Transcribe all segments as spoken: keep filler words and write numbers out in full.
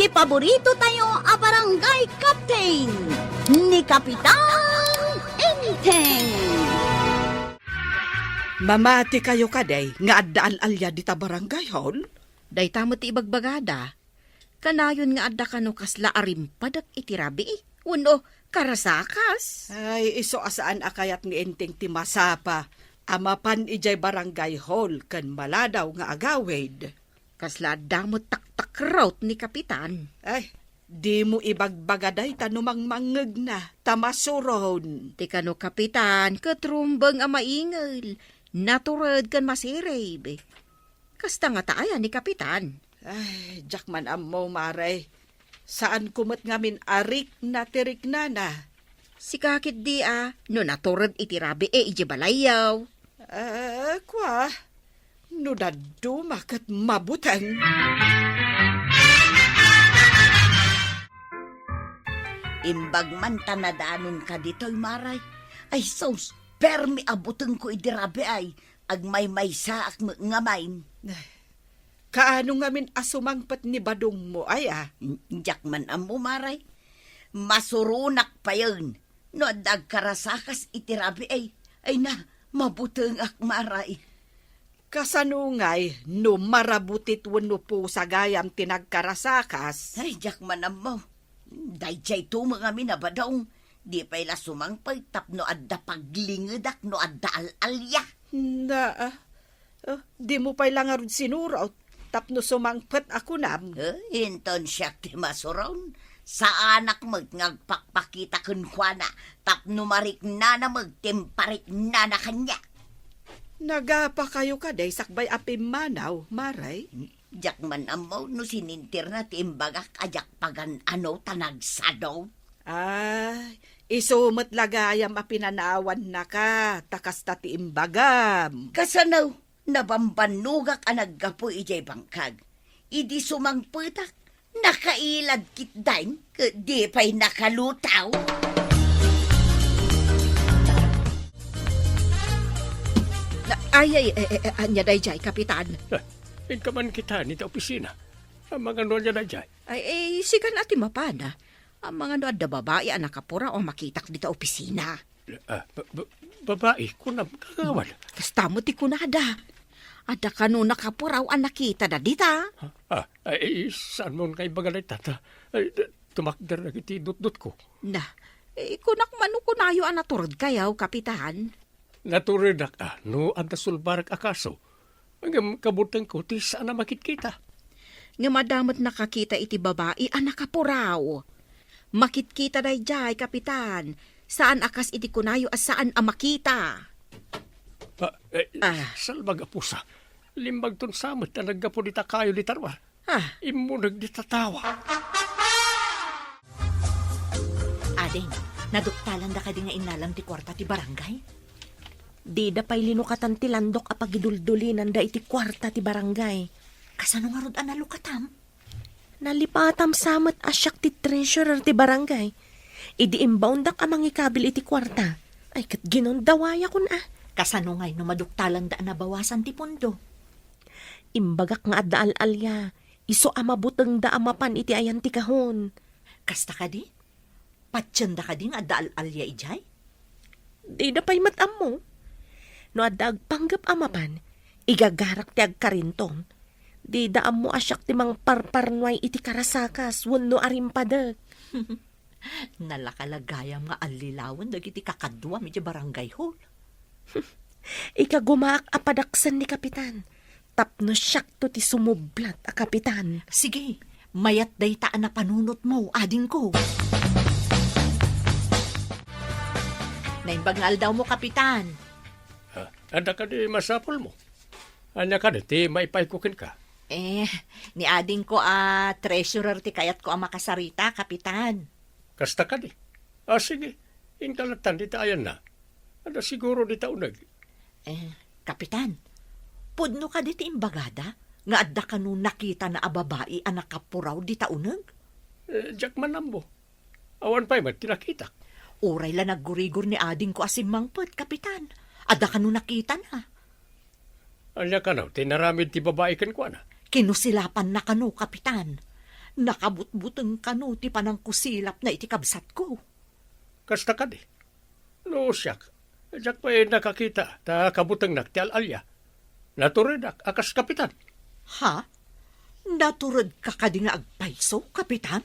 Paborito tayo a barangay captain, ni Kapitan Enteng. Mamati kayo kadi nga adda al-alia dita barangay hall? Dayta met ti ibagbagada. Kanayon nga adda kano kasla a rimpadek iti rabii, wenno karasakas? Ay, isu a saan a kayat ni Enteng ti masapa a mapan idiay barangay hall ken maladaw nga agawid. Kasla adda met taktakrot ni Kapitan. Ay, dimo ibagbaga dayta no mangmangngegna, ta masuron. Ti kano Kapitan, ket rumbeng a maingel, natured ken masirib. Kasta ngata aya ni Kapitan? Ay, diak man ammo, Mare. Saanko met ngamin a rikna ti riknana. Sika ketdi a, no natured iti rabii idiay balayyo. Ah, kua, no dadduma ket mabuteng. Imbag man ta nadanonka ditoy, Mare. Ay, sus, permi a butengko idi rabii ay. Agmaymaysaak met ngamin. Kaano ngamin a sumangpet ni badongmo, aya? Diak man ammo, Mare. Masuronak payen. No adda agkarasakas iti rabii ay, ay na, mabutengak, Mare. Kasano ngay no marabutit wenno pusa gayam ti nagkarasakas? Ay, diak man ammo. Daydiay to met ngamin a badong. Di pay la sumangpet tapno adda paglingedak no adda al-alia. Na, ah, ah, dimo pay la ngarud sinurot tapno sumangpet a kunam. Eh, inton siak ti masuron, saanak met nga agpakpakita kenkuana tapno mariknana met ti impariknana kaniak. Nagapa kayo kadi sakbay a pimmanaw, Mare? Diak man ammo no sinintirna ti imbagak a diak pagan-ano ta nagsado. Ay, isu met la gayam a pinanawannaka, ta kasta ti imbagam. Kasano? Nabambannogak a naggapu idiay bangkag. Idi sumangpetak, nakailad ketdin, ket di pay nakalutaw. Na, ay, ay, eh, eh, eh, ania daydiay, Kapitan? Ah, inka man kita ita opisina. Amangan no ania daydiay? Ay, eh, sikan a ti mapana. Amangan no adda babai a nakapuraw a makitak dita opisina. Ah, ba-, ba-, babai, kunam, kagawad. Kasta met ti kunada. Adda kano nakapuraw a nakitada dita? Ah, ah, ay, saan mo nga ibaga dayta, ta? Ay, t-, tumakder dagiti dutdotko. Na, eh, kunak man no kunayo a natured kayo, Kapitan. Naturedak a no adda sulbarek a kaso. Ngem kabutengko ti saan a makitkita. Ngem adda met nakakita iti babai a nakapuraw. Makitkita daydiay, Kapitan. Saan a kas iti kunayo a saan a makita. Ah, eh, Ah. Salbag a pusa. Limbagton sa met a naggapu dita kayo dita ruar. Ah. Immuneg dita tawa. Ading, naduktalanda kadi nga innalam ti kuarta ti barangay? Dida pay linukatan ti landok a pagiduldulinanda iti kuarta ti barangay. Kasano ngarud a nalukatam? Nalipatam sa met a siak ti treasurer ti barangay. Idi imbaondak a mangikabil iti kuarta, ay ket ginondawayakon a. Kasano ngay no maduktalanda a nabawasan ti pondo? Imbagak nga adda al-alia, isu a mabutengda a mapan iti ayan ti kahon. Kasta kadi? Patienda kadi nga adda al-alia idiay? Dida pay met ammo. No adda agpanggep a mapan, igagarak ti agkarintong. Dida ammo a siak ti mangparparnuay iti karasakas wenno a rimpadek. Nalaka la gayam nga allilawen dagiti kakaduam iti barangay hall. Ikagumaak a padaksen ni Kapitan, tapno siakto ti sumublat a kapitan. Sige, mayat dayta a napanunotmo, adingko. Naimbag nga aldawmo, Kapitan. Ha? Adda kadi masapulmo? Ania kadi ti maipayko kenka? Eh, ni adingko a treasurer ti kayatko a makasarita, Kapitan. Kasta kadi? Ah, sige. Inka lattan dita ayanna. Adda siguro dita uneg. Eh, Kapitan, pudno kadi ti imbagada nga adda kano nakitana a babai a nakapuraw dita uneg? Eh, diak man ammo. Awan pay met ti nakitak. Uray la naggurigor ni adingko a simmangpet, Kapitan. Adda kano nakitana. Ania kano ti naramid ti babai kenkuana? Kinusilapanna kano, Kapitan. Nakabutbuteng kano ti panangkusilapna iti kabsatko. Kasta kadi? No siak, diak pay nakakita ta kabutengnak ti al-alia. Naturedak a kas kapitan. Ha? Naturedka kadi nga agpayso, Kapitan?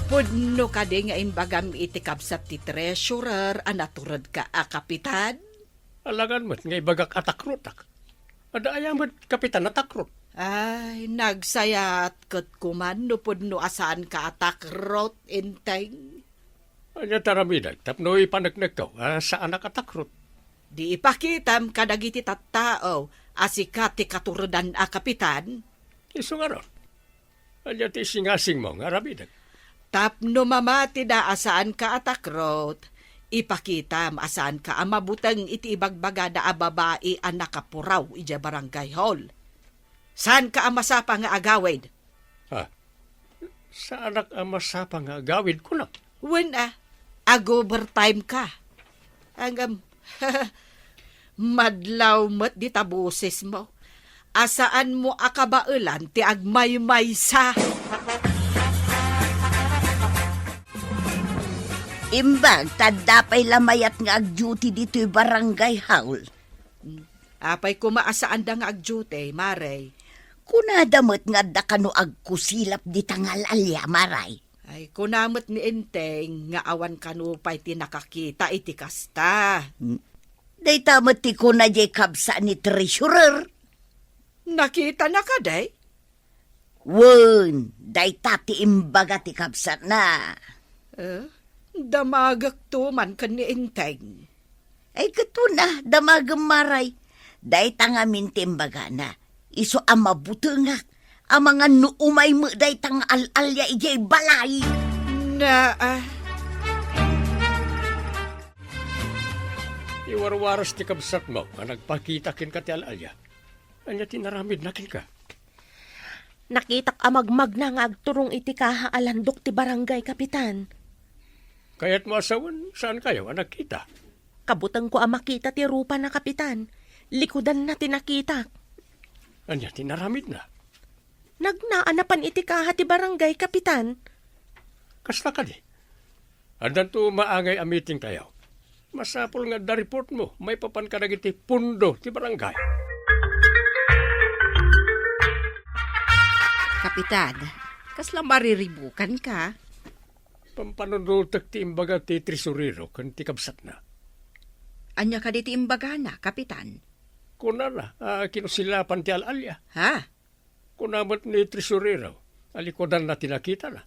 Pudno kadi nga imbagam iti kabsat ti treasurer a naturedka a kapitan? Alangan met nga ibagak a takrotak. Adda aya met kapitan a takrot? Ay, nagsayaat ket kuman no pudno a saanka a takrot, Enteng. Ania ti aramidek tapno ipaneknekko a saanak a takrot? Di ipakitam kadagiti tattao a sika ti katuredan a kapitan? Isu ngarud. Ania ti isingasingmo nga aramidek? Tapno mamatida a saanka a takrot, ipakitam a saanka a mabuteng iti ibagbagada a babai a nakapuraw idiay barangay hall. Saanka a masapa nga agawid. Ha? Saanak a masapa nga agawid, kunak? Wen a, ag-overtime ka. Ngem, madlaw met dita bosesmo. A saanmo a kabaelan ti agmaymaysa. Imbag, ta adda pay la mayat nga agduty ditoy barangay hall. Apay koma a saanda nga agduty, Mare? Kunada met nga adda kano agkusilap dita nga al-alia, Mare. Ay, kuna met ni Enteng nga awan kano pay ti nakakita iti kasta. Hmm. Dayta met ti kuna diay kabsat ni treasurer. Nakitana kadi? Wen, dayta ti imbaga ti kabsatna. Eh, damagekto man ken ni Enteng. Ay, ket wen a, damagem, Mare. Dayta ngamin ti imbagana. Isu a mabutengak. Amangan no umay met dayta nga al-alia idiay balay. Na, ah. Iwarwaras ti kabsatmo a nagpakita kenka ti al-alia. Ania ti naramidna kenka? Nakitak a magmagna nga agturong iti kaha a landok ti barangay, Kapitan. Kayatmo a sawen, saankayo a nagkita? Kabutengko a makita ti rupana, Kapitan. Likudanna ti nakitak. Ania ti naramidna? Nagnaanapan iti kaha ti barangay, Kapitan. Kasta kadi? Addanto maangay a meetingtayo. Masapul nga adda reportmo maipapan kadagiti pundo ti barangay. Kapitan, kasla mariribukanka? Pampanunotek ti imbaga ti tresurero ken ti kabsatna. Ania kadi ti imbagana, Kapitan? Kunana a kinusilapan ti al-alia. Ha? Kuna met ni tresurero a likudanna ti nakitana.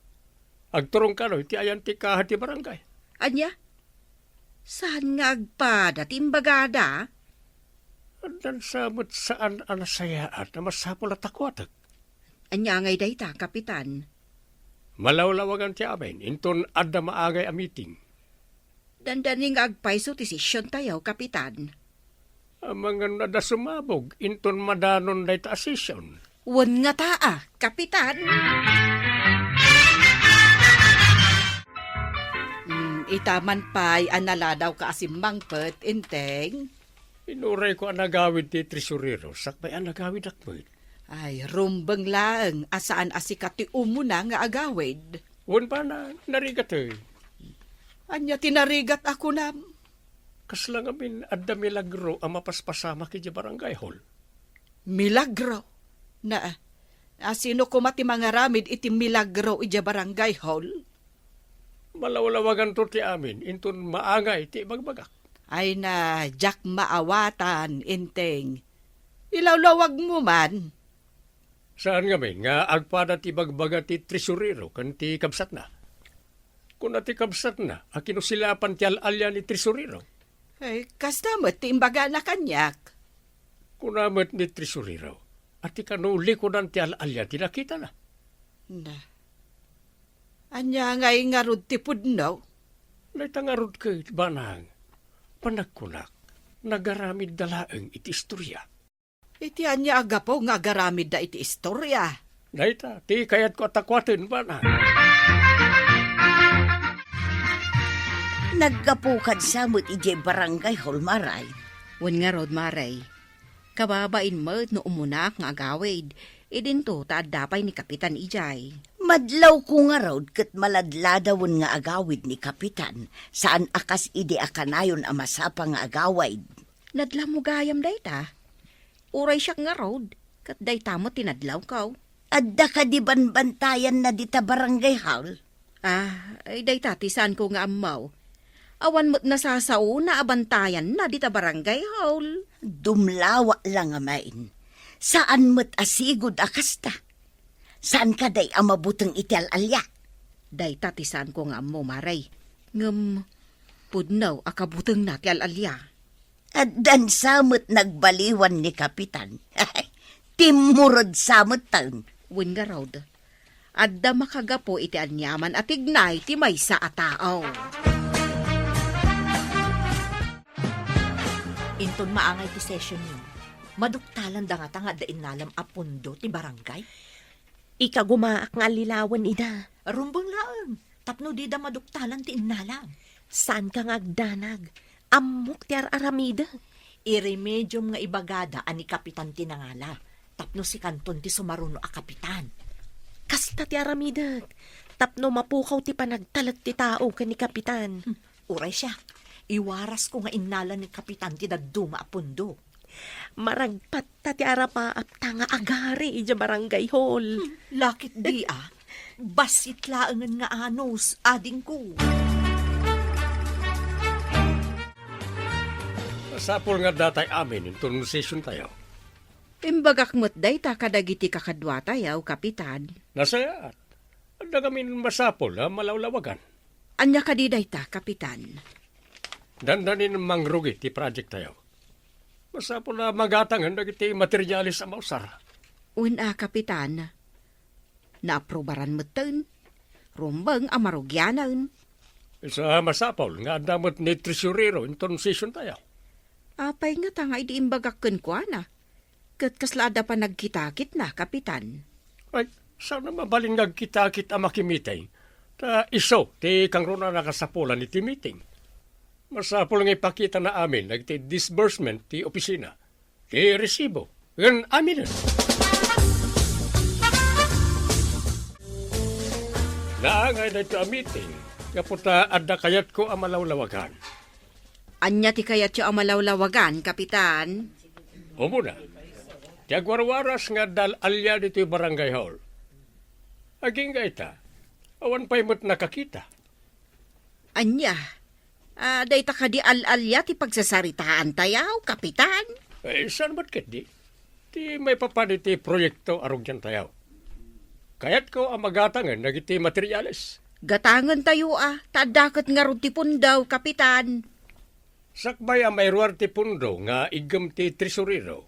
Agturong kano iti ayan ti kaha ti barangay. Ania? Saan nga agpada ti imbagada? Addan sa met saan a nasayaat a masapul a takuatek. Ania ngay dayta, Kapitan? Malawlawagan ti amin inton adda maangay a meeting. Dandani nga agpayso ti sesiontayo, Kapitan. Amangan no adda sumabog inton madanon dayta a sesion. Wen ngata a, Kapitan. Mm, ita man pay a naladawka a simmangpet, Enteng. Inurayko a nagawid ti tresurero, sakbay a nagawidak met. Ay, rumbeng laeng a saan a sika ti umuna nga agawid. Wen, bana, narigat, eh. Ania ti narigat a kunam? Kasla ngamin adda milagro a mapaspasamak idiay barangay hall. Milagro? Na, a sino koma ti mangaramid iti milagro idiay barangay hall? Malawlawaganto ti amin inton maangay ti ibagbagak. Ay na, diak maawatan, Enteng. Ilawlawagmo man. Saan ngamin nga agpada ti bagbaga ti tresurero ken ti kabsatna? Kuna ti kabsatna a kinusilapan ti al-alia ni tresurero. Ay, kasta met ti imbagana kaniak. Kuna met ni tresurero a ti kano likudan ti al-alia ti nakitana. Na. Ania ngay ngarud ti pudno? Dayta ngarud ket, banang, panagkunak, nagaramidda laeng iti istoria. Iti ania a gapu nga agaramidda iti istoria? Dayta ti kayatko a takuaten, banang. Naggapu kadsa met idiay barangay hall, Mare. Wen ngarud, Mare. Kababain met no umunak nga agawid, idinto ta adda pay ni Kapitan idiay. Madlawko ngarud ket maladladawen nga agawid ni Kapitan, saan a kas idi a kanayon a masapa nga agawid. Nadlawmo gayam dayta? Uray siak ngarud, ket dayta met ti nadlawko. Adda kadi banbantayanna dita barangay hall? Ah, ay, dayta ti saanko nga ammo. Awan met nasasaona a bantayanna dita barangay hall. Dumlawa la ngamin. Saan met a sigud a kasta. Saan kadi a mabuteng iti al-alia? Dayta ti saanko nga ammo, Mare. Ngem, pudno a kabutengna ti al-alia. Addan sa met nagbaliwan ni Kapitan. Timmured sa metten. Wen ngarud, adda makagapu iti aniaman a tignay ti maysa a tao. Inton maangay ti sessionyo, maduktalan da ngata nga adda innalam a pundo ti barangay? Ikagumaak nga allilawen ida. Rumbeng laeng, tapno dida maduktalan ti innalam. Saanka nga agdanag. Ammok ti ar-aramidek. Iremediom nga ibagada a ni Kapitan ti nangala, tapno sikanton ti sumaruno a kapitan. Kasta ti aramidek, tapno mapukaw ti panagtalek ti tao ken ni Kapitan. Hmm, uray siak, iwarasko nga innala ni Kapitan ti dadduma a pundo. Maragpatta ti aramaapta nga agari idiay barangay hall. Hmm, lakit di a. Bassit laengen nga anus, adingko. Masapul nga addatay amin inton session tayo. Imbagak met dayta kadagiti kakaduatayo, Kapitan. Nasayaat. Adda ngamin masapul a malawlawagan. Ania kadi dayta, Kapitan? Dandanin mangrugi ti project tayo. Masapul a magatangen dagiti materialis a mausar. Wen a, Kapitan. Naaprubaran metten. Rumbeng a marugianen. Isu a masapul nga adda met ni tresurero inton session tayo. Apay ngata nga idi imbagak kenkuana? Ket kasla adda panagkitakitna, Kapitan? Ay, saan a mabalin nga agkitakit a makimiting? Ta isu ti kangrunaan a kasapulan iti miting. Masapul nga ipakitana amin dagiti disbursement ti opisina, ti resibo, ken aminen. Naangay daytoy a miting gapu ta adda kayatko a malawlawagan. Ania ti kayatyo a malawlawagan, Kapitan? Umuna, ti agwarwaras nga adda al-alia ditoy barangay hall. Agingga ita, awan pay met nakakita. Ania? Ah, dayta kadi al-alia ti pagsasaritaantayo, Kapitan? Eh, saan met ketdi? Ti maipapan iti proyekto a rugiantayo. Kayatko a magatangen dagiti materiales. Gatangentayo a, ta adda ket ngarud ti pundo, Kapitan. Sakbay a mairuar ti pundo nga iggem ti tresurero,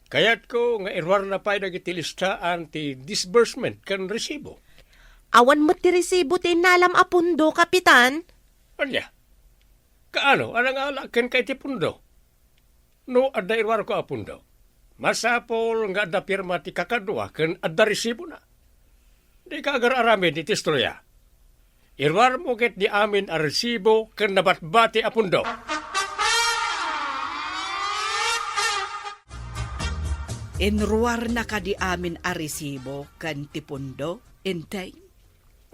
kayatko nga iruarna pay dagiti listaan ti disbursement ken resibo. Awan met ti resibo ti innalam a pundo, Kapitan. Ania? Kaano a nangala kenka iti pundo? No adda iruarko a pundo, masapul nga adda pirma ti kakadua ken adda resibona. Dika agar-aramid iti istorya. Iruarmo ketdi amin a resibo ken nabatbati a pundo. Inruarna kadi amin a resibo ken ti pundo, Enteng?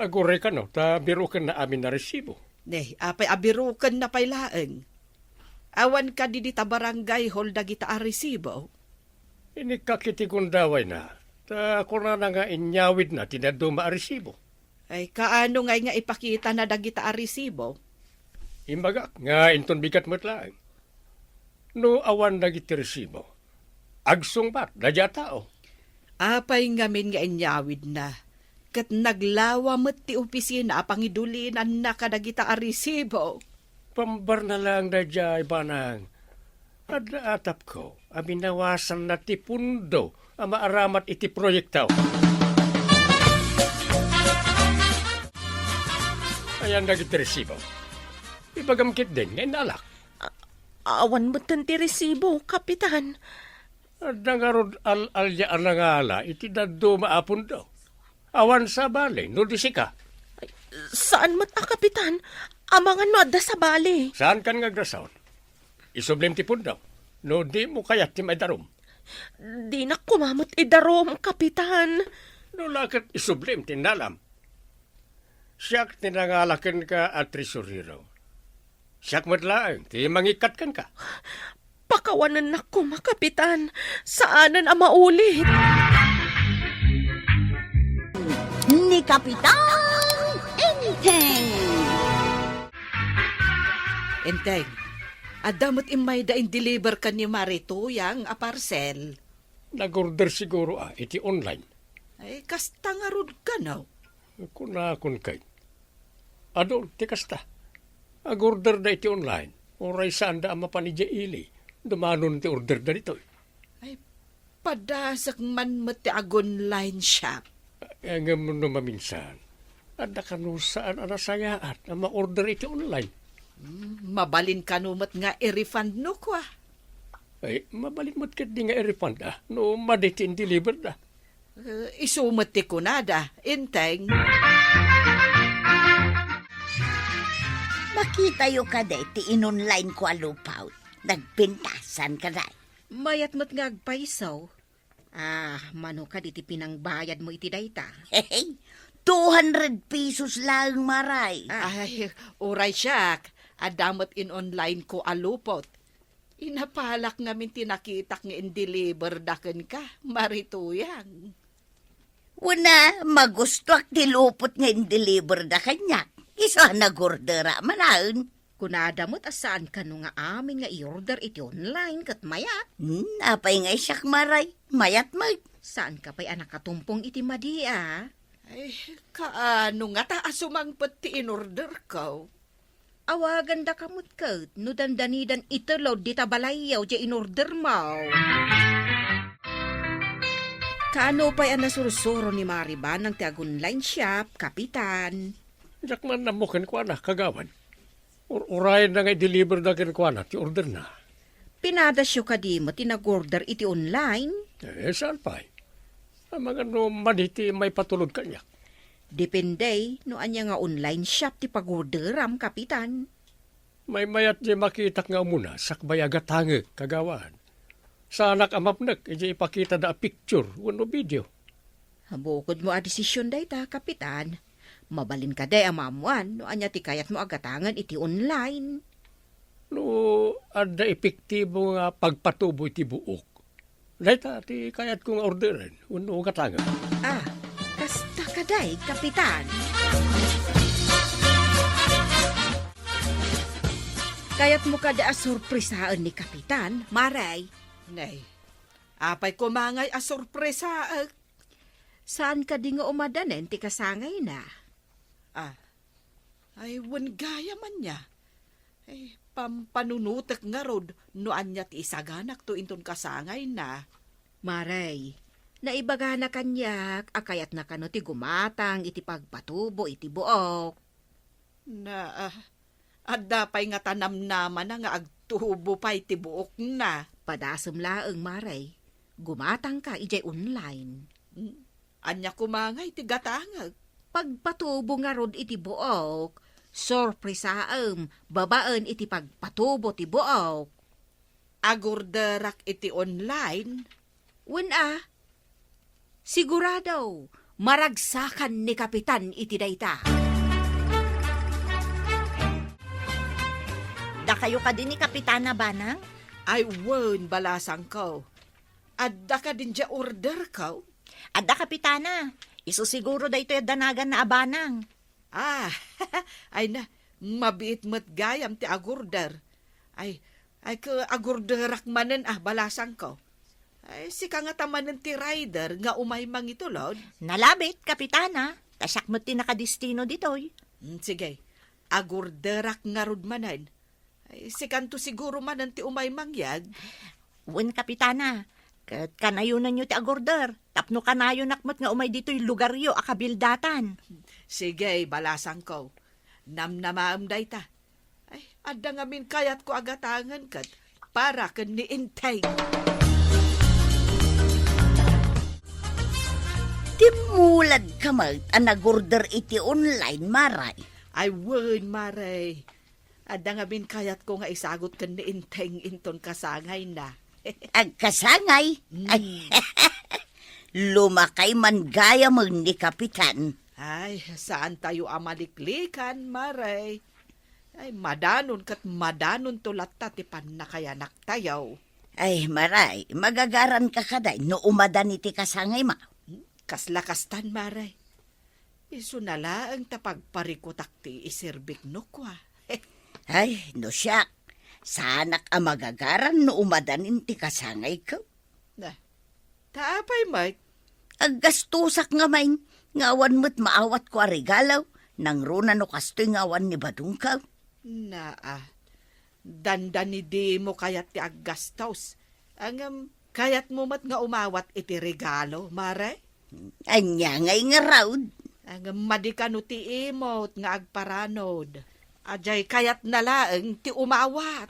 Aguray kano, ta birukenna amin a resibo. Ne, apay a birukenna pay laeng? Awan kadi dita barangay hall dagita a resibo? Inikkak iti gundawayna, ta kunana nga inyawidna ti dadduma a resibo. Ay, kaano ngay nga ipakitana dagita a resibo? Imbagak nga inton bigat met laeng. No awan dagiti resibo, agsungbat daydiay a tao. Apay ngamin nga inyawidna, ket naglawa met ti opisina a pangidulinanna kadagita a resibo? Pambarna laeng daydiay, banang. Adda atapko a binawasanna ti pundo a maaramat iti proyekto. Ayan dagiti resibo. Ibagam ketdin nga innalak. A-, awan metten ti resibo, Kapitan. Adda ngarud al-alia a nangala iti dadduma a pundo. Awan sabali no di sika. Ay, saan met a, Kapitan. Amangan no adda sabali. Saankan nga agrason. Isublim ti pundo. No dimo kayat ti maidarum. Dinak koma met idarum, Kapitan. No la ket isublim ti innalam. Siak ti nangala kenka a tresurero. Siak met laeng ti mangikkat kenka. Pakawanennak koma, Kapitan. Saanen a maulit. Ni Kapitan Enteng. Enteng, adda met immayda in-deliver ken ni Mari Tuyang a parcel. Nag-order siguro a iti online. Ay, kasta ngarud kano? Kunakon kay, adu ti kasta. Ag-order da iti online. Uray saan da a mapan idiay ili. Dumanon ti order da ditoy. Ay, padasek man met ti ag-online shop. Eh, ngem no maminsan, adda kano saan a nasayaat a ma-order iti online. Hmm, mabalin kano met nga i-refund no kua? Ay, mabalin met ketdi nga i-refund, ah, no madi ti in-deliver da. Eh, isu met ti kunada, Enteng. Makitayo kadi ti in-online ko a lupaw. Nagbentasan kadi. Mayat met nga agpayso. Ah, mano kadi ti pinangbayadmo iti dayta? Hehe, two hundred pesos laeng, Maray. Ah. Ay, uray siak, adda met in-online ko a lupot. Inapalak ngamin ti nakitak nga in-deliver da kenka, Mari Tuyang. Wen a, magustuak ti lupot nga in-deliver da kaniak. Isu a nag-order a manaen. Kunada met a saan kano nga amin nga i-order iti online ket mayat. Hmm, apay nga siak, Maray? Mayat met. Saanka pay a nakatumpong iti madi a? Ay, kaano ngata a sumangpet ti in-orderko? Awagandaka met ket no dandanidan itello dita balayyo diay in-ordermo. Kaano pay a nasursuro ni Mari Banang ti ag-online shop, Kapitan? Diak man ammo kenkuana, Kagawad. Ur-, urayenna nga i-deliver da kenkuana ti orderna. Pinadasyo kadi met ti nag-order iti online? Eh, saan pay? Amangan no madi ti maipatulod kaniak. Depende no ania nga online shop ti pag-orderam, Kapitan. Maymayat diay makitak nga umuna sakbay a gatangek, Kagawad. Saanak a mapnek idiay ipakitada a picture wenno video. Bukodmo a desisyon dayta, Kapitan. Mabalin kadi a maammoan no ania ti kayatmo a gatangen iti online. No adda epektibo nga pagpatubo iti buok, dayta ti kayatko nga orderen wenno gatangen. Ah, kasta kadi, Kapitan. Kayatmo kadi a sorpresaen ni Kapitan, Maray? Nay, apay koma ngay a sorpresaek? Saan kadi nga umadanen ti kasangayna? Ah, ay, wen gayam ania. Ay, pampanunotek ngarud no ania ti isaganakto inton kasangayna. Maray, naibagana kaniak a kayatna kano ti gumatang iti pagpatubo iti buok. Na, ah, adda pay ngata namnamana nga agtubo pay ti buokna. Padasem laeng, Maray. Gumatangka idiay online. Hmm. Ania koma ngay ti gatangek? Pagpatubo ngarud iti buok, sorpresaem babaen iti pagpatubo ti buok. Agorderak iti online? Wen a, sigurado, maragsakan ni Kapitan iti dayta. Dakayo kadi ni Kapitana, Banang? Ay, wen, balasangko. Adda kadin diay orderko? Adda, Kapitana. Isu siguro daytoy a danaganna a Banang. Ah, ay na, mabiit met gayam ti agorder. Ay, ay, ke agorderak manen a, balasangko. Ay, sika ngata manen ti rider nga umay mangitulod? Nalabit, Kapitana. Ta siak met ti nakadestino ditoy. Mm, sige, agorderak ngarud manen. Ay, sikanto siguro manen ti umay mangyeg. Wen, Kapitana, ket kanayonanyo ti agorder, tapno kanayonak met nga umay ditoy lugaryo a kabildatan. Sige, balasangko. Namnamaem dayta. Ay, adda ngamin kayatko a gatangen ket para ken ni Enteng. Timmuladka met a nagorder iti online, Maray? Ay, wen, Maray. Adda ngamin kayatko nga isagut ken ni Enteng inton kasangayna. Agkasangay? Mm. Ay, lumakay man gayam ni Kapitan. Ay, saan tayo a maliklikan, Mare. Ay, madanon ket madanonto latta ti pannakayanaktayo. Ay, Mare, magagaranka kadi no umadan iti kasangaymo? Kasla kastan, Mare. Isuna laeng ta pagparikutak ti iserbik no kua. Ay, no siak, saanak a magagaran no umadanin ti kasangayko. Na, ta apay met? Aggastosak ngamin, nga awan met maawatko a regalo, nangruna no kastoy nga awan ni badongko. Naa, dandanidimo kayat ti aggastos. Ngem, kayatmo met nga umawat iti regalo, Mare? Ania ngay ngarud? Ngem, madi kano ti imot nga agparanod. Adiay kayatna laeng ti umawat.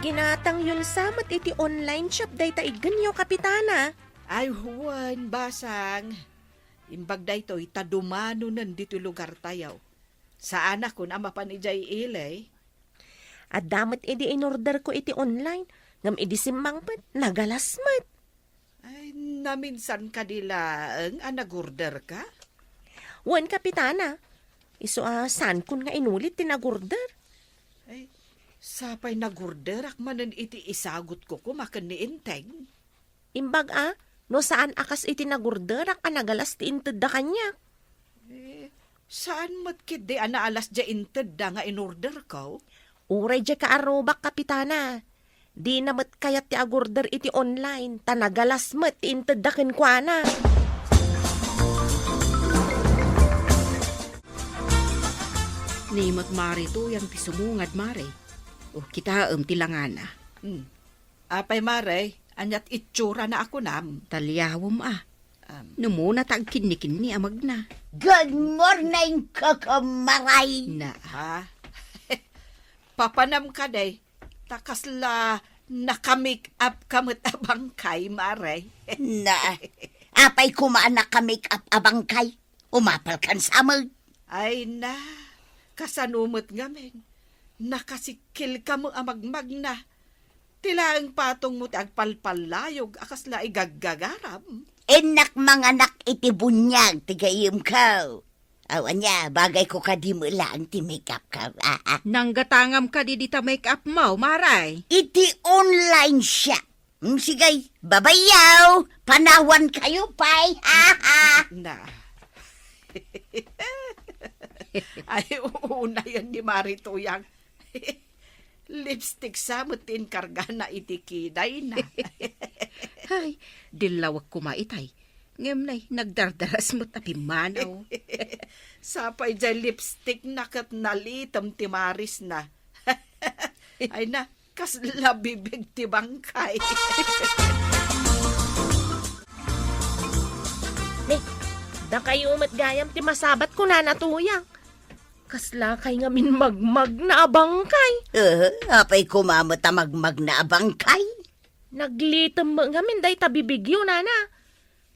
Ginatangyon sa met iti online shop dayta iggenyo, Kapitana. Ay, wen, basang. Imbag daytoy ta dumanonen ditoy lugartayo. Saanakon a mapan idiay ili. Adda met idi inorderko iti online, ngem idi simmangpet, nagalas met. Ay, naminsan kadi laeng a nagorderka? Wen, Kapitana. Isu a saankon nga inulit ti nagorder. Ay, sapay nagorderak manen iti isagutko koma ken ni Enteng. Imbag a, no saan a kas iti nagorderak a nagalas ti intedda kaniak. Eh, saan met ketdi a naalas diay intedda nga inorderko? Uray diay kaarrubak, Kapitana. Dina met kayat ti agorder iti online, ta nagalas met ti intedda kenkuana. Ni met Mare Tuyang ti sumungad, Mare. O, kitaem ti langana. Hmm. Apay, Mare, aniat itsurana a kunam? Taliawem a. Am. Numuna ta agkinnikinni a magna. Good morning, Kokomaray! Na, ha? Papanam kadi, ta kasla naka-make up ka met a bangkay, Mare. Na, apay koma a naka-make up a bangkay? Umapalkan sa amin. Ay na, kasano met ngamin? Nakasikkilka met a magmagna. Ti laeng patongmo ti agpalpallayog a kasla igaggagaram. Innak manganak iti buniag ti gayyemko. Aw, ania, bagayko kadi met laeng ti make-up ko. Ah, ah. Nanggatangam kadi dita make-up mo, Mare? Iti online shop. Mm, sige, babayaw, panawankayo pay. Na. Ay, unayen ni Mare Tuyang. Lipstick sa met ti inkargana iti kidayna. Ay, dillawek koma itay. Ngem nay, nagdardaras met a pimmanaw. Sapay diay lipstickna ket nalitem ti marisna. Ay na, kasla bibig ti bangkay. Ne, dakayo met gayam ti masabat, kunana Tuyang. Kaslakay ngamin magmagna a bangkay. Eh, apay koma met a magmagna a bangkay? Naglitem met ngamin dayta bibigyo, nana.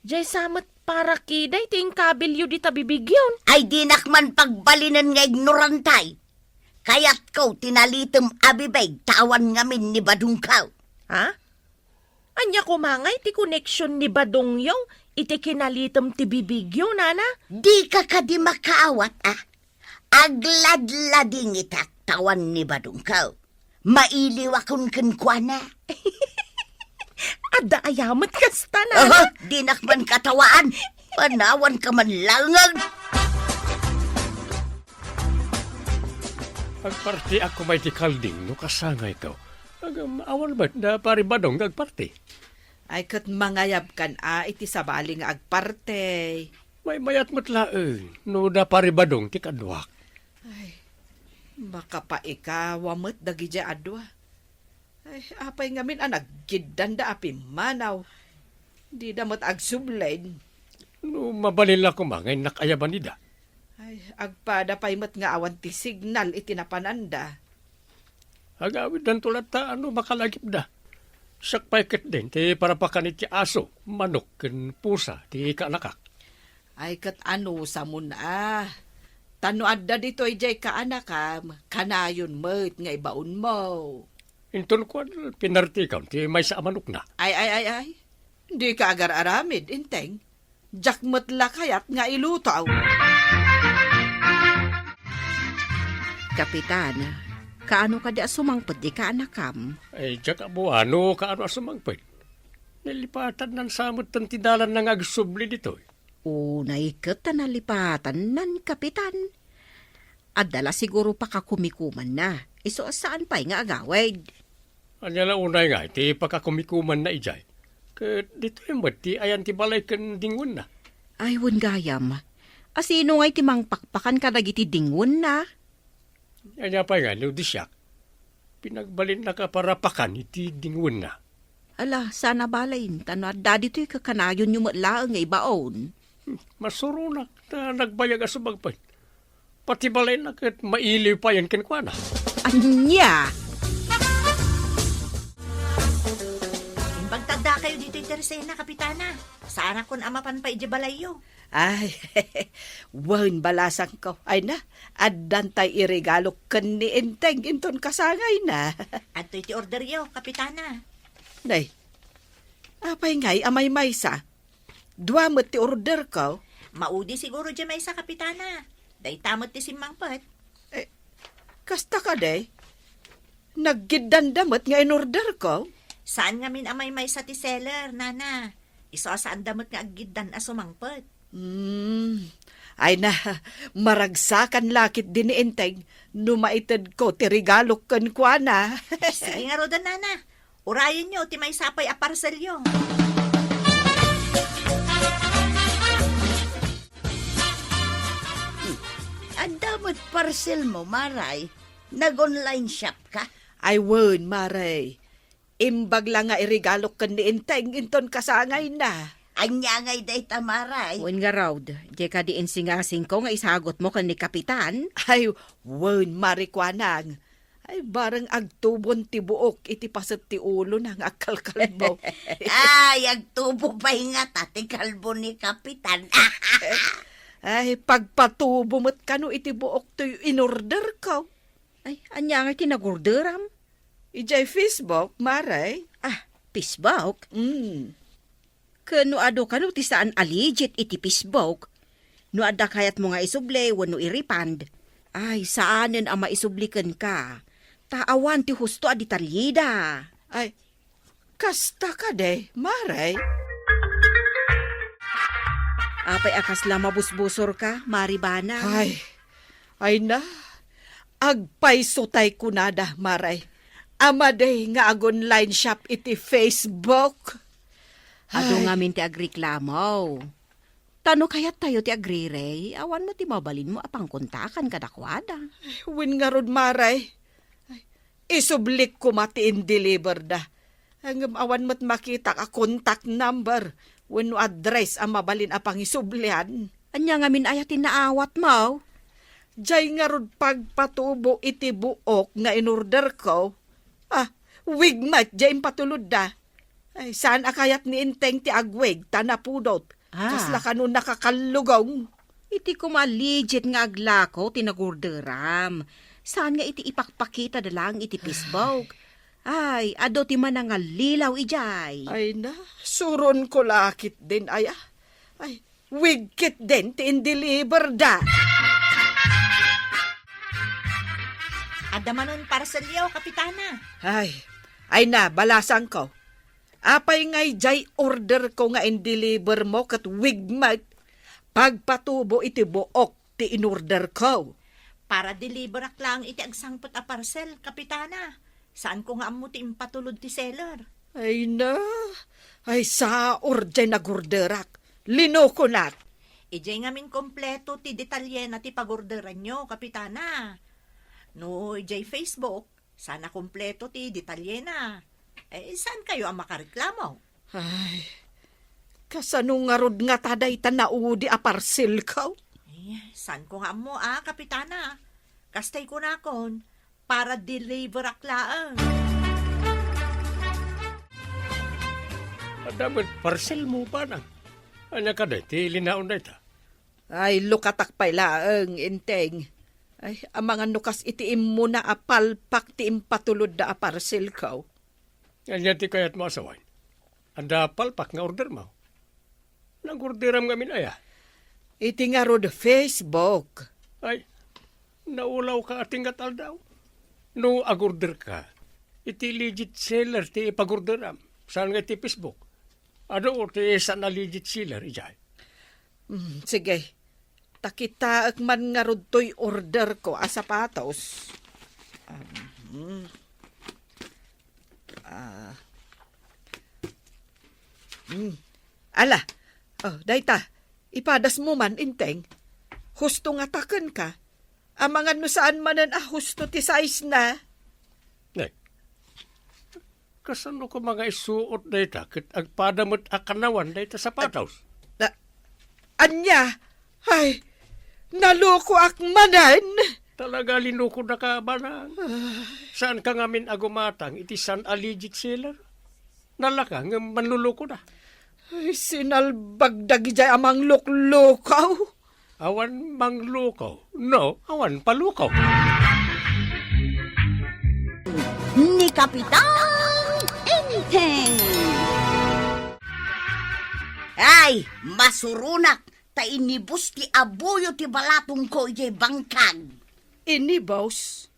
Diay sa met para kiday ti inkabilyo dita bibigyon. Ay, dinak man pagbalinen nga ignorantay. Kayatko ti nalitem a bibig ta awan ngamin ni badongko. Ha? Ania koma ngay ti koneksion ni badongyo iti kinalitem ti bibigyo, nana? Dika kadi makaawat, a? Agladladingitak ta awan ni badongko. Mailiwakon kenkuana. Adda aya met kasta, nana? Aha, dinak man katawaan. Panawanka man laeng. Agpartiak koma iti kalding no kasangayko. Ngem awan met da Pari Badong nga agparti. Ay, ket mangayabkan a iti sabali nga agparti. Maymayat met laeng no da Pari Badong ti kaduak. Ay, makapaikawa met dagidiay a dua. Ay, apay ngamin a naggiddanda a pimmanaw? Dida met agsubli. No mabalin la koma nga innak ayaban ida. Ay, agpada pay met nga awan ti signal iti napananda. Agawiddanto latta no makalagipda. Siak pay ketdin ti parapakan iti aso, manok, ken pusa ti kaanakak. Ay, ket anusamon a. Ta no adda ditoy diay kaanakam, kanayon met nga ibaonmo. Inton kuan, pinartikam ti maysa a manokna. Ay, ay, ay, ay. Dika agar-aramid, Enteng. Diak met la kayat nga iluto. Kapitan, kaano kadi a sumangpet ti kaanakam? Ay, diak ammo no kaano a sumangpet. Nalipatannan sa metten ti dalanna nga agsubli ditoy. Unay ket ta nalipatannan, Kapitan. Adda la siguro pakakumikumanna. Isu a saan pay nga agawid. Ania la unay nga iti pakakumikumanna idiay? Ket ditoy met ti ayan ti balay ken dingwenna. Ay, wen gayam. A sino ngay ti mangpakpakan kadagiti dingwenna? Ania pay nga no di siak? Pinagbalinnaka para pakan iti dingwenna. Ala, saan a bain, ta no adda ditoy kakanayonyo met laeng nga ibaon. Hmm, masuronak ta nagbayag a sumangpet. Pati balayna ket mailiw payen kenkuana. Ania? Imbag ta addakayo ditoy Teresena, Kapitana. Saanakon a mapan pay idiay balayyo. Ay, wen, balasangko. Ay na, addan tay iregalok ken ni Enteng inton kasangayna. Adtoy ti orderyo, Kapitana. Nay, apay ngay a maymaysa? Dua met ti orderko. Maudi siguro diay maysa, Kapitana. Dayta met ti simmangpet. Eh, kasta kadi? Naggiddanda met nga inorderko? Saan ngamin a maymaysa ti seller, Nana. Isu a saanda met nga aggiddan a sumangpet. Hmm. Ay na, maragsakan la ketdi ni Enteng no maitedko ti regalok kenkuana. Sige ngaruden, Nana. Urayenyo ti maysa pay a parcelyo. Adda met parcelmo, Maray? Nag-online shop ka? Ay wen, Maray. Imbag la nga iregalok ken ni Enteng inton kasangayna. Ania ngay dayta, Maray? Wen ngarud, diay kadi insingasingko nga isagutmo ken ni Kapitan? Ay, wen, Mari, kuanang. Ay, bareng agtubon ti buok iti paset ti ulona nga agkalkalbo. Ay, agtubo pay ngata ti kalbo ni Kapitan. Ay, pagpatubo met kano iti buok toy inorderko. Ay, ania ngay ti nagorderam? Idiay Facebook, Maray. Ah, Facebook? Mm. Ken no adu kano ti saan a legit iti Facebook, no adda kayatmo nga isubli wenno i-refund, ay, saanen a maisubli kenka, ta awan ti husto a detalyeda. Ay, kasta kadi, Maray? Apay a kasla mabusbusorka, Mari Bana? Ay, ay na, agpayso tay kunada, Maray. A madi nga ag-online shop iti Facebook. Adu Ay. Ngamin ti agreklamo. Ta no kayattayo ti agrirey, awan met ti mabalinmo a pangkontakan kadakuada. Wen ngarud, Maray. Ay, isublik koma ti indeliverda. Ngem awan met makitak a contact number wenno address a mabalin a pangisublian. Ania ngamin aya ti naawatmo? Diay ngarud pagpatubo iti buok nga inorderko. Ah, wig met diay impatulodda. Ay, saan a kayat ni Enteng ti agwig ta napudot. Ah. Kasla kano nakakallugong. Iti koma legit nga aglako ti nagorderam. Saan nga iti ipakpakitada laeng iti Facebook. Ay, adu ti manangallilaw idiay. Ay na, suronko la ketdin aya. Ay, wig ketdin ti indeliverda. Adda manen parcelyo, Kapitana. Ay, ay na, balasangko. Apay ngay diay orderko nga indelivermo ket wig met pagpatubo iti buok ti inorderko? Para deliverak laeng iti agsangpet a parcel, Kapitana. Saanko nga ammo ti impatulod ti seller. Ay na, ay saor diay nagorderak. Linokonak. Idiay ngamin kompleto ti detalyena ti pagorderanyo, Kapitana. No idiay Facebook, saan a kompleto ti detalyena. Eh, saankayo a makareklamo? Ay, kasano ngarud ngata dayta naudi a parcelko? Eh, saanko nga ammo a, Kapitana? Kastay kunakon, para deliverak laeng. Adda met parcelmo, Banang. Ania kadi ti linaon dayta? Ay, lukatak pay laeng, Enteng. Ay, amangan no kas iti immuna a palpak ti impatulodda a parselko. Ania ti kayatmo a sawen? Adda palpak nga ordermo? Nag-orderam ngamin aya? Iti ngarud Facebook. Ay, naulawka a tinggat aldaw. No ag-orderka, iti legit seller ti ipag-orderam, saan nga iti Facebook. Adu ti saan a legit seller, idiay. Mm, sige. Ta kitaek man ngarud toy orderko a sapatos. Um, hmm. Ah. Hmm. Ala. Oh, dayta. Ipadasmo man, Enteng. Husto nga takenka. Amangan no saan manen a husto ti size na. Nay, kasano ko nga isuot dayta ket agpada met a kanawan dayta sapatos? Ah, ania? Ay, nalokoak manen. Talaga, linukodaka, Banang. Ah. Saanka ngamin a gumatang iti saan a legit seller? Nalaka ngem manlulukoda. Ay, sinalbag dagidiay a mangluklukaw. Awan manglukaw, no, awan palukaw. Ni Kapitan Enteng. Ay, masuronak ta inibus ti abuyo ti balatongko idiay bangkag. Inibus?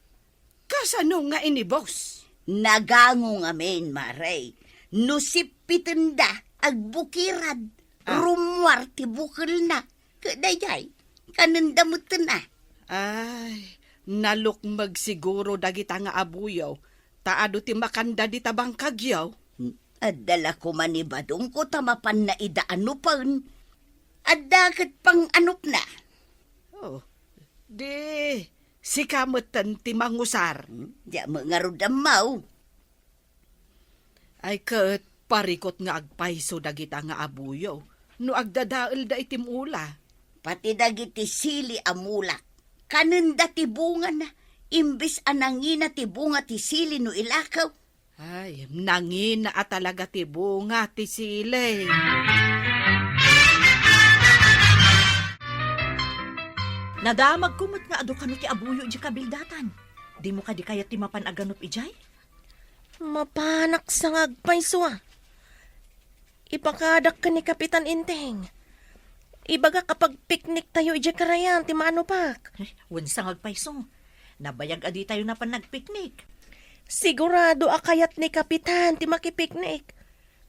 Kasano nga inibus? Nagango ngamin, mare. No sippitenda, agbukirad. Ah. Rummuar ti bukelna. Ket daydiay, kanenda metten a. Ay, nalukmeg siguro dagita nga abuyo, ta adu ti makanda dita bangkagyo. Adda la koma ni badongko ta mapanna ida anupen. Adda ket panganupna. Oh, di, sika metten ti mangusar. Hmm, diak met ngarud ammo. Ay ket, parikot nga agpayso dagita nga abuyo no agdadaelda iti mula. Pati dagiti sili a mulak, kanenda ti bungana, imbes a nangina ti bunga ti sili no ilakaw. Ay, nangina a talaga ti bunga ti sili. Nadamagko met nga adu kano ti abuyo idiay kabildatan. Dimo kadi kayat ti mapan a ganup idiay? Mapanak sa nga agpayso a. Ipakadak ken ni Kapitan Enteng. Ibagak a pagpikniktayo idiay karayan ti maanupak. Eh, wen sa nga agpayso. Nabayag a ditayo napan nagpiknik. Sigurado a kayat ni Kapitan ti makipiknik.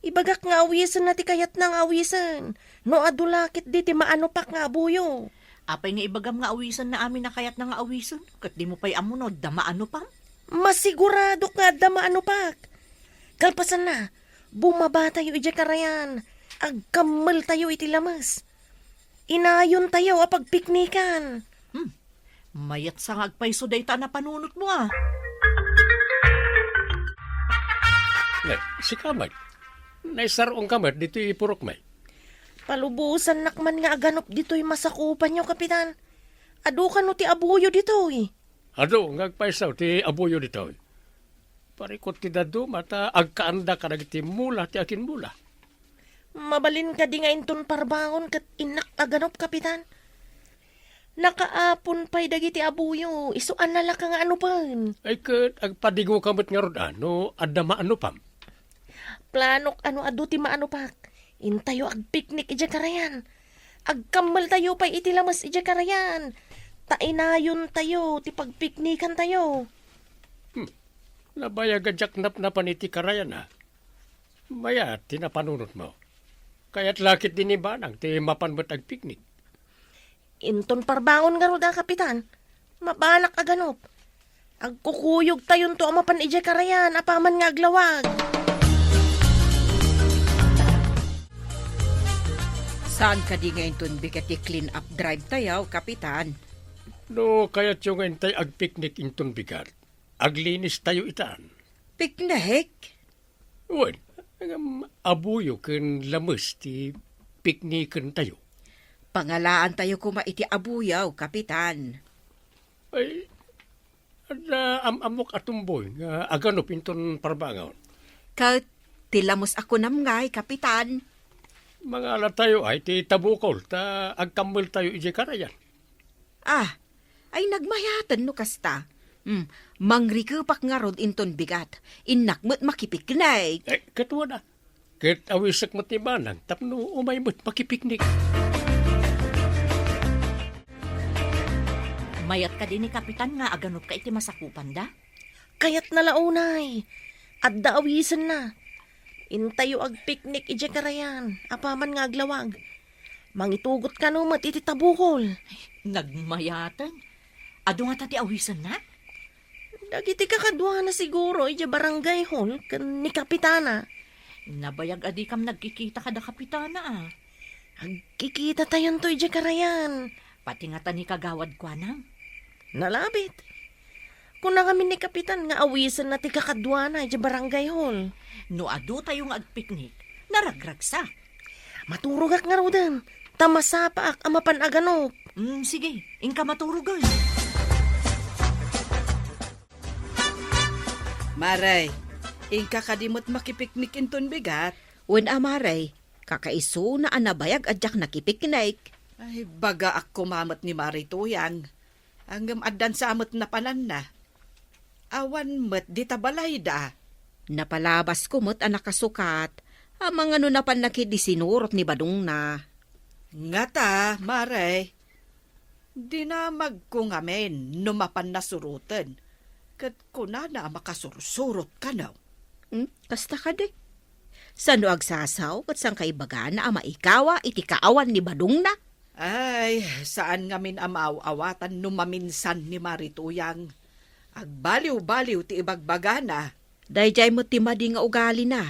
Ibagak nga awisenna ti kayatna nga awisen. No adu la ketdi ti maanupak nga abuyo. Apay nga ibagam nga awisenna amin a kayatna nga awisen? Ket dimo pay ammo no adda maanupam? Masiguradok nga adda maanupak. Kalpasanna, bumabatayo idiay karayan. Agkammeltayo iti lames. Inayontayo a pagpiknikan. Hmm. Mayat sa nga agpayso dayta a napanunotmo a. Ne, sika met. Naisar-ongka met ditoy ipurokmi. Palubosannak man nga aganup ditoy masakupanyo, Kapitan. Adu kano ti abuyo ditoy? Adu nga agpayso ti abuyo ditoy. Parikot ti dadduma ta agkaanda kadagiti mula ti akinmula. Mabalin kadi nga inton parbangon ket innak aganup, Kapitan? Nakaapon pay dagiti abuyo, isu a nalaka nga anupen. Ay ket, agpadigoka met ngarud a no adda maanupam? Planok a no adu ti maanupak, intayo agpiknik idiay karayan. Agkammeltayo pay iti lames idiay karayan. Ta inayontayo ti pagpiknikantayo. Hmm. Nabayag a diak napnapan iti karayan a. Mayat ti napanunotmo. Kayat la ketdi ni Banang ti mapan met agpiknik. Inton parbangon ngarud a, Kapitan, mabanak aganup. Agkukuyogtayonto a mapan idiay karayan apaman nga aglawag. Saan kadi nga inton bigat ti clean up drive tayo, Kapitan? No kayatyo nga intay agpiknik inton bigat, aglinistayo itan. Piknik? Wen, ngem abuyo ken lames ti piknikentayo. Pangalaantayo koma iti abuyo, Kapitan. Ay, adda am-ammok a tumboy nga aganup inton parbangon. Ket ti lames a kunam ngay, Kapitan. Mangalatayo ay ti tabukol, ta agkammeltayo idiay karayan. Ah, ay nagmayaten no kasta. Hmm, mangrikepak ngarud inton bigat. Innak met makipiknik. Eh, ket wen a. Ket awisek met ni Manang tapno umay met makipiknik. Mayat kadi ni Kapitan nga aganupka iti masakupanda? Kayatna la unay. Adda awisenna. Intayo agpiknik idiay karayan, apaman nga aglawag. Mangitugot kano met iti tabukol. Nagmayaten. Adu ngata ti awisenna? Dagiti kakaduana siguro idiay barangay hall ken ni Kapitana. Nabayag a dikam nagkikita kada Kapitana, a. Agkikitatayon to idiay karayan. Pati ngata ni Kagawad Kuanang. Nalabit. Kuna ngamin ni Kapitan nga awisenna ti kakaduana idiay barangay hall. No adutayo nga agpiknik, naragragsak. Maturogak ngaruden, ta masapaak a mapan aganup. Mm, sige, inka maturogen. Mare, inka kadi met makipiknik inton bigat? Wen a, Mare, kakaisuna a nabayag a diak nakipiknik. Ay, bagaak koma met ni Mare Tuyang. Ngem addan sa met napananna. Awan met dita balayda. Napalabasko met a nakasukat, amangan no napanna ketdi sinurot ni badongna. Ngata, Mare, dinamagko ngamin no mapanna suroten, ket kunana a makasursurot kano. Hmm, kasta kadi? Sano agsasaw ket saan kaibagana a maikawa iti kaawan ni badongna? Ay, saan ngamin a maaw-awatan no maminsan ni Mare Tuyang. Agbaliw-baliw ti ibagbagana. Daydiay met ti madi nga ugalina.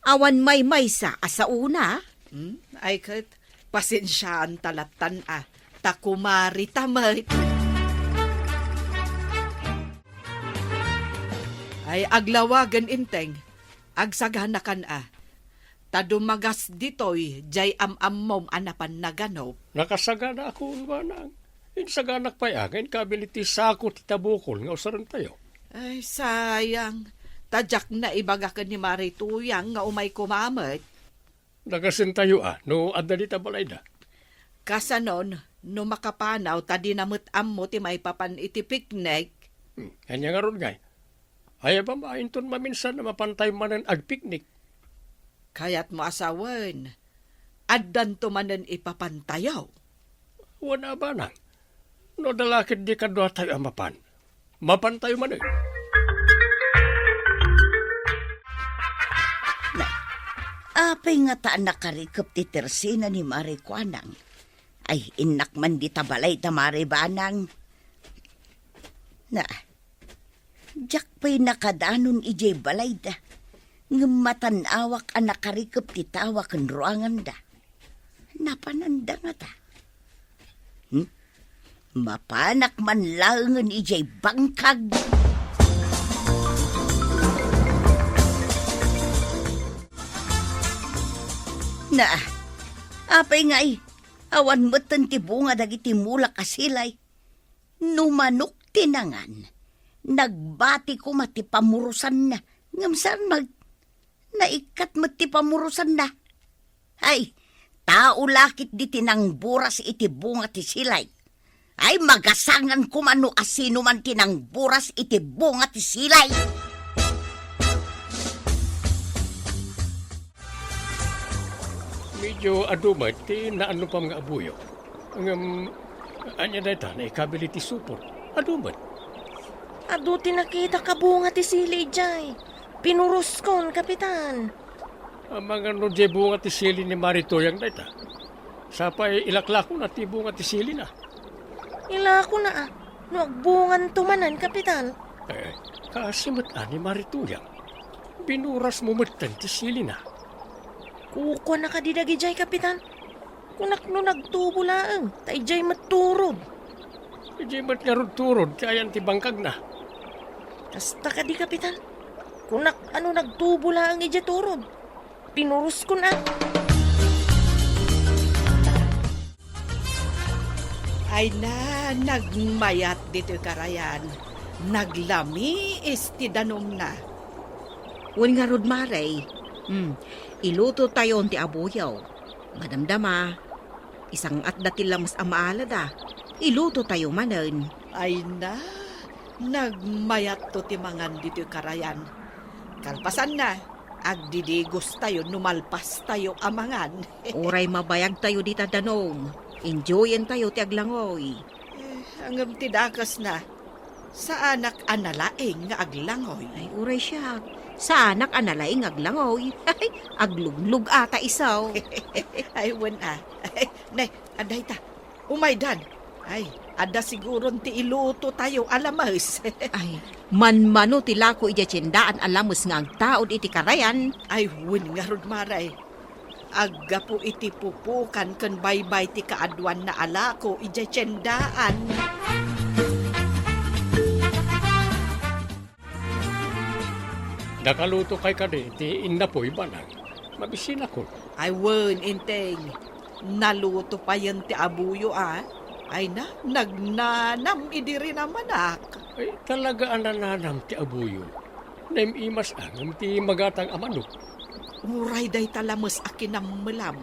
Awan maymaysa a saona. Hmm? Ay ket, pasensiaanta lattan a, ta kumarita met. Ay, aglawagen inteng, agsaganakan a. Ta dumagas ditoy diay am-ammom a napan naganup. Nakasaganaak, Manang. Insaganak pay a nga inkabili ti sako ti tabukol nga usarentayo. Ay, sayang. Ta diak naibaga ken ni Mare Tuyang nga umay koma met. Nagasentayo a, no adda dita balayda. Kasanon, no makapanaw ta dina met ammo ti maipapan iti piknik. Hmm, ania ngarud ngay? Ayabam a inton maminsan a mapantayo manen agpiknik. Kayatmo a sawen, addanto manen ipapantayo? Wen a, Manang. No adda la ketdi kaduatayo a mapan, mapantayo manen. Na, apay ngata a nakarikep ti tersena ni Mare Kuanang? Ay, innak man dita balayda, Mare Banang. Na, diak pay nakadanon idiay balayda, ngem matan-awak a nakarikep ti tawa ken ruanganda. Napananda ngata? Hmm? Mapanak man laengen idiay bangkag. Na, apay ngay, awan metten ti bunga dagiti mulak a silay. No manok ti nangan, nagbati koma ti pamurosanna, ngem saan mag-, naikkat met ti pamurosanna. Ay, tao la ketdi ti nangburas iti bunga ti silay. Ay, magasangan koma no asino man ti nangburas iti bunga ti silay. Medyo adu met ti naannupam nga abuyo. Ngem, ania dayta, naikabili ti supot? Adu met. Adu ti nakitak a bunga ti sili idiay. Pinuroskon, Kapitan. Amangan no diay bunga ti sili ni Mare Tuyang dayta. Sapay ilaklakona ti bunga ti silina. Ilakona a, no agbunganto manen, Kapitan. Eh, kaasi met a ni Mare Tuyang. Binurasmo metten ti silina. Kukuana kadi dagidiay, Kapitan? Kunak no nagtubo laeng, ta idiay met turod. Idiay met ngarud turod ti ayan ti bangkagna. Kasta kadi, Kapitan? Kunak a no nagtubo laeng idiay turod. Pinuroskon a. Ay na, nagmayat ditoy karayan. Naglamiis ti danumna. Wen ngarud, Mare. Hmm, ilutotayon ti abuyaw. Madamdama, isang-atda ti lames a maalada. Ilutotayo manen. Ay na, nagmayatto ti mangan ditoy karayan. Kalpasanna, agdidigostayo no malpastayo a mangan. Uray mabayagtayo dita danum, enjoyentayo ti aglangoy. Eh, ngem ti dakesna, saanak a nalaing nga aglangoy. Ay, uray siak, saanak a nalaing nga aglangoy. Agluglug-ata isu. Ay, wen a. Ay, ne, adda ita. Umaydan. Ay, adda siguron ti ilutotayo a lames. Ay, manmano ti lako idiay tiendaan a lames nga agtaud iti karayan. Ay, wen ngarud, Mare. Aggapu iti pupukan ken baybay ti kaaduanna a lako idiay tiendaan. Nakalutokay kadi ti innapoy, manang? Mabisinakon. Ay wen, Enteng. Naluto payen ti abuyo a. Ay na, nagnanam idi rinamanak. Ay, talaga a nananam ti abuyo. Naim-imas a ngem ti magatang a manok. Uray dayta lames a kinammelam.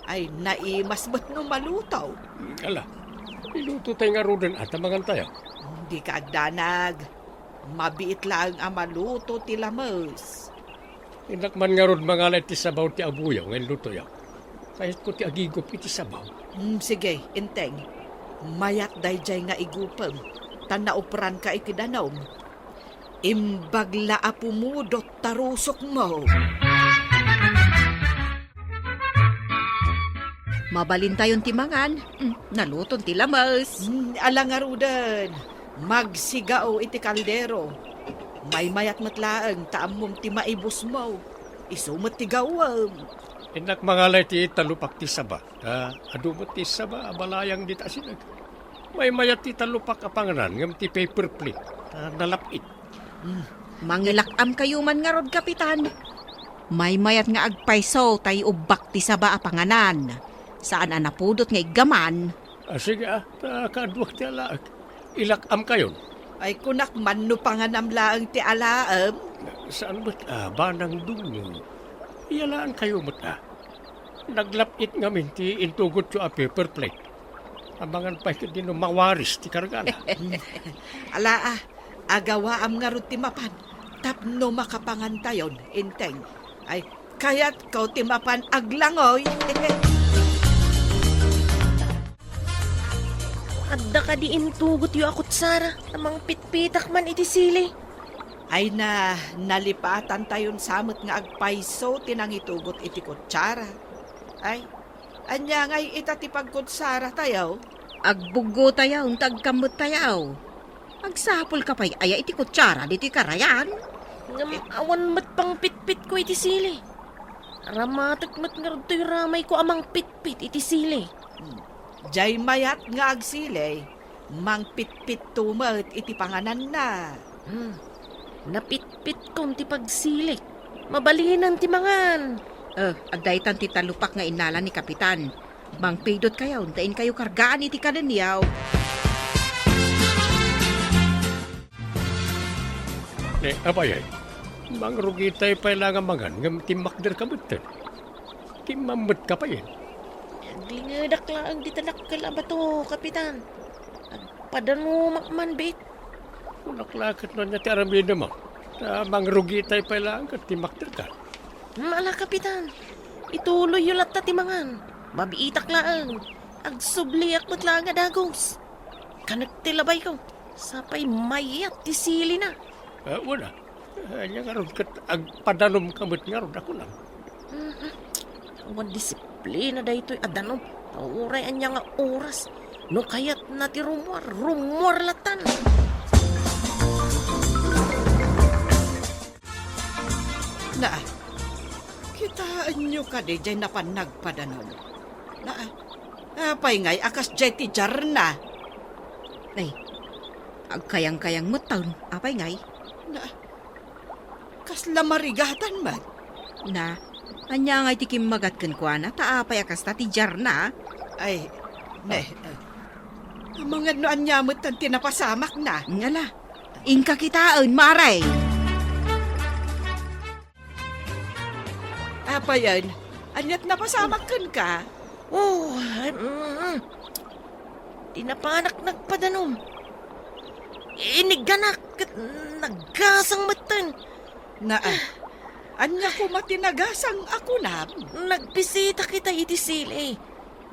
Ay, naimas met no maluto. Ala, ilutotay ngaruden a ta mangantayo. Dika agdanag. Mabiit laeng a maluto ti lames. Innak man ngarud mangala iti sabaw ti abuyo nga inlutoyo. Kayatko ti agigup iti sabaw. Mm, sige, Enteng. Mayat daydiay nga igupem, ta naupranka iti danum. Imbag la a pumudot ta rusokmo. Mabalintayon ti mangan. Mm, naluton ti lames. Mm, ala ngaruden. Magsigao iti kaldero. Maymayat met laeng ta ammom ti maibusmo. Isu met ti gawem. Innak mangala iti tallopak ti saba. Ta adu met ti saba a balayang dita asideg. Maymayat ti tallopak a panganan ngem ti paper plate ta nalap-it. Hmm. Mangilak-amkayo man ngarud, Kapitan. Maymayat nga agpayso ta iubbak ti saba a panganan. Saan a napudot nga iggaman. Ah, sige, ah, ta kaaduak ti alaek. Ilak-amkayon. Ay, kunak man no panganam laeng ti alaem. Saan met, ah, banang dungngo. Iyalaankayo met, ah. Naglap-it ngamin ti intugotyo a paper plate. Amangan pay ket dino mawaris ti kargana. Ala, ah, agawaam ngarud ti mapan tapno makapangantayon, Enteng. Ay, kayatko ti mapan aglangoy. Adda kadi intugotyo a kutsara a mangpitpitak man iti sili? Ay na, nalipatantayon sa met nga agpayso ti nangitugot iti kutsara. Ay, ania ngay ita ti pagkutsaratayo? Agbuggotayo, ta agkammettayo. Agsapulka pay aya iti kutsara ditoy karayan? Ngem awan met pangpitpitko iti sili. Ramatek met ngarud toy ramayko a mangpitpit iti sili. Hmm. Diay mayat nga agsili, mangpitpitto met iti pangananna. Hmm. Napitpitkon ti pagsilik. Mabalinen ti mangan. Eh, adda itan ti tallopak nga innala ni Kapitan. Mangpidotkayon ta inkayo kargaan iti kadenyo. Ne, apay, mangrugitay pay la nga mangan ngem timmakderka metten. Kimmammetka pay. Aglingedak laeng dita dakkel a bato, Kapitan. Agpadanumak man, bet. Kunak la ket no ania ti aramidem, a. Ta mangrugitay pay laeng ket timmakderka. Hmm, ala, Kapitan. Ituloyyo latta ti mangan. Mabiitak laeng. Agsubliak met laeng a dagus. Kanek ti labayko. Sapay mayat ti silina. Ah, wala. Ania ngarud ket agpadanumka met ngarud a kunam? Mm-mm. Awan disiplina daytoy a danum. Uray ania nga oras. No kayatna ti rummuar, rummuar lattan. Naa, kitaenyo kadi diay napan nagpadanum? Naa, apay ngay a kasdiay ti diarna? Ay, agkayangkayang metten. Apay ngay? Naa, kasla marigatan met. Na, ania ngay ti kimmagat kenkuana? Ta apay a kasta ti diarna? Ay, ne, ah, amangan no ania metten ti napasamakna. Ngala, inka kitaen, Mare. Apayen, Aniat napasamak kenka? Oh, mm, di napanak nagpadanom. Inigganak ket naggasang metten. Naa, ania koma ti nagasang a kunam? Nagbisita kita iti sili.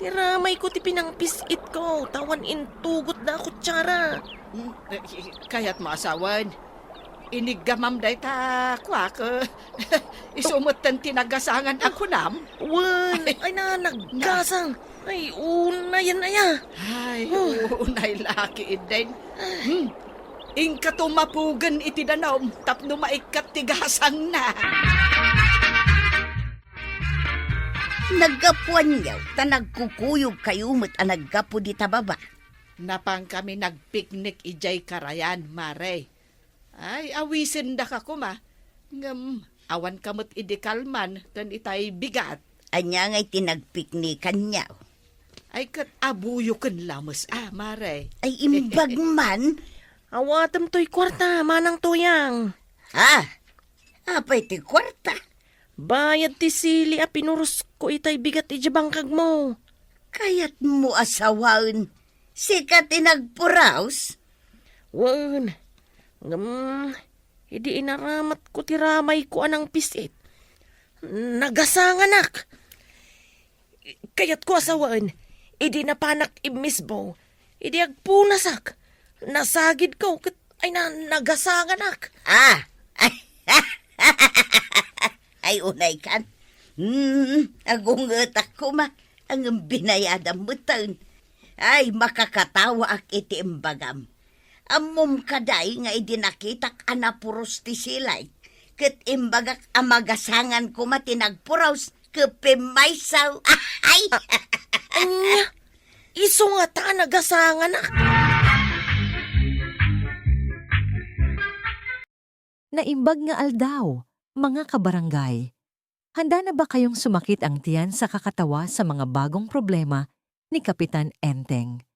Ti ramayko ti pinangpis-itko, ta awan intugotda a kutsara. Hmm, eh, kayatmo a sawen. Iniggamam dayta kuak, eh. Isu metten ti nagasangan a kunam. Wen, ay na, naggasang. Ay, unayen aya. Ay, Oh. Unay la ketdin. Hmm. Inkato mapugen iti danum tapno maikkat ti gasangna. Naggapuanyo ta nagkukuyogkayo met a naggapu dita baba. Napankami nagpiknik idiay karayan, Mare. Ay, awisendaka koma. Ngem, awanka met idi kalman ken itay bigat. Ania ngay ti nagpiknikanyo? Ay, ket abuyo ken lames, ah, Mare. Ay, imbag man. Awatem toy kuarta, Manang Tuyang. Ha? Apay ti kuarta? Bayad ti sili a pinurosko itay bigat idiay bangkagmo. Kayatmo a sawaen, sika ti nagpuraos? Wen, ngem, idi inaramatko ti ramayko a nangpis-it, nagasanganak. Kayatko a sawaen, idi napanak immisbo, idi agpunasak, nasagidko ket ay na, nagasanganak. Ah! Ay, unay kan. Hmm, agungetak koma, ngem binayadam metten. Ay, makakatawaak iti imbagam. Ammom kadi nga idi nakitak a napuros ti silay, ket imbagak a magasangan koma ti nagpuros, ket pimmaysaw. Ay! Ania? Isu ngata a nagasanganak. Naimbag nga aldaw, mga kabarangay. Handa na ba kayong sumakit ang tiyan sa kakatawa sa mga bagong problema ni Kapitan Enteng?